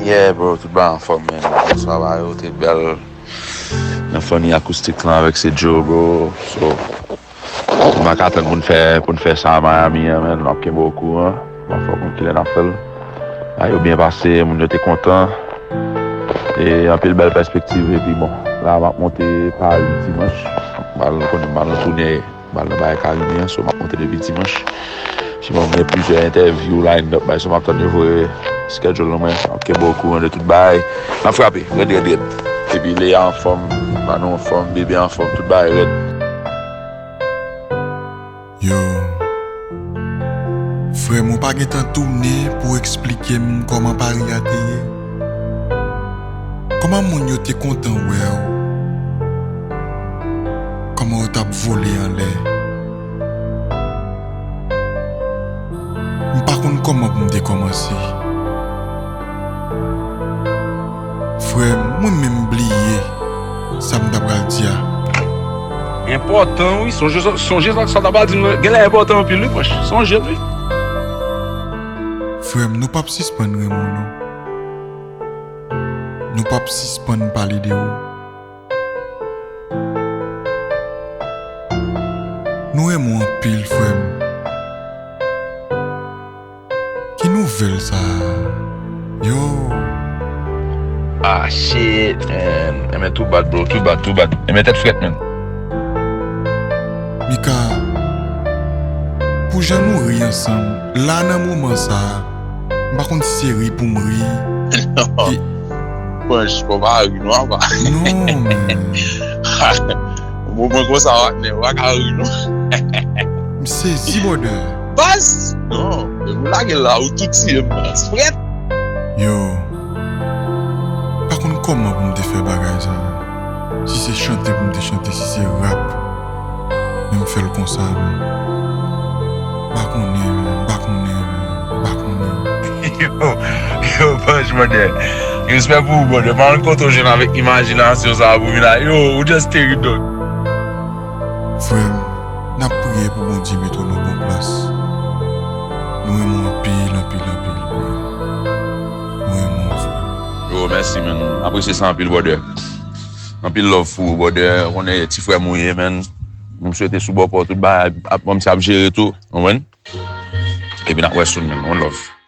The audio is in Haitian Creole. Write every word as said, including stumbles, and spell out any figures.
Yeah, bro, tout bagay anfòm, man. Bonswa, ba yo, te bèl. Nan fanmi akoustik lan avèk se Joe, bro. So, m pa ka tann pou n fè, pou n fè sa a Miami an, man. M ap kenbe w okouran. M ap fè w konn kilè n ap fè l. A yo byen pase, moun yo te kontan. E anpil bèl pèspektiv, epi bon, la m ap monte Pari dimanch. M al konnen m al nan toune. M al nan bagay Kariben an, so m ap monte depi dimanch. Epi bon, m gen plizyè entèvyou line up, bay, so m ap tann yo voye schedule nan mwen. M ap kenbe w okouran de tout bagay. N ap frape, rèd, rèd, rèd. Epi Leya anfòm, Mano anfòm, Bebe anfòm, tout bagay rèd. Yo, frè m, ou pa gentan tounen pou w eksplike m kòman Pari a te ye? Kòman moun yo te kontan wè w? Kòman w t ap vole anlè? M pa konn kòman pou m te kòmanse. Frè m, mwen menm bliye sa m ta pral di a. Enpòtan, wi. Sonje sa, sonje sa, sa w ta pral di m nan. Genlè enpòtan anpil, wi, pwòch. Sonje l, wi. Frè m, nou p ap sispann renmen w, non. Nou p ap sispann pale de ou. Nou renmen w anpil, frè m. Ki nouvèl sa a? Yo! Ah, shit, man. Enben, tou bad, bro. Tou bad, tou bad. Enben, tèt frèt, man. Mika, pou jan nou ri ansanm, la nan moman sa a, m pa konn si se ri pou m ri. Franchman, pa ri non, apa. Non, man. Moman konsa, patnè, w pa ka ri non. M sezi, brother. Baz! Non, men ou lage la, ou tou tiye m, baz. Frèt! Yo, m pa konn kòman pou m te fè bagay sa. Si se chante pou m te chante, si se rap. Men m fè l konsa, men. M pa konnen, men. M pa konnen, men. M pa konnen. Yo, yo, franchman, brother. Respè pou ou, brother. Pa konn kote w jwenn avèk imajinasyon sa a pou vin la. Yo, ou just terib, dog. Frè m, n ap priye pou Bondye mete w nan bon plas. Nou renmen w anpil, anpil, anpil, frè. Nou renmen w, frè. Yo, mèsi, man. Apresye sa anpil, brother. Anpil love pou ou, brother. Ou konnen ti frè m ou ye, man. M swete sou bò pa w tout bagay ap, ap, kòmsi ap jere tou. Konprann? Epi n ap wè soon, man. One love.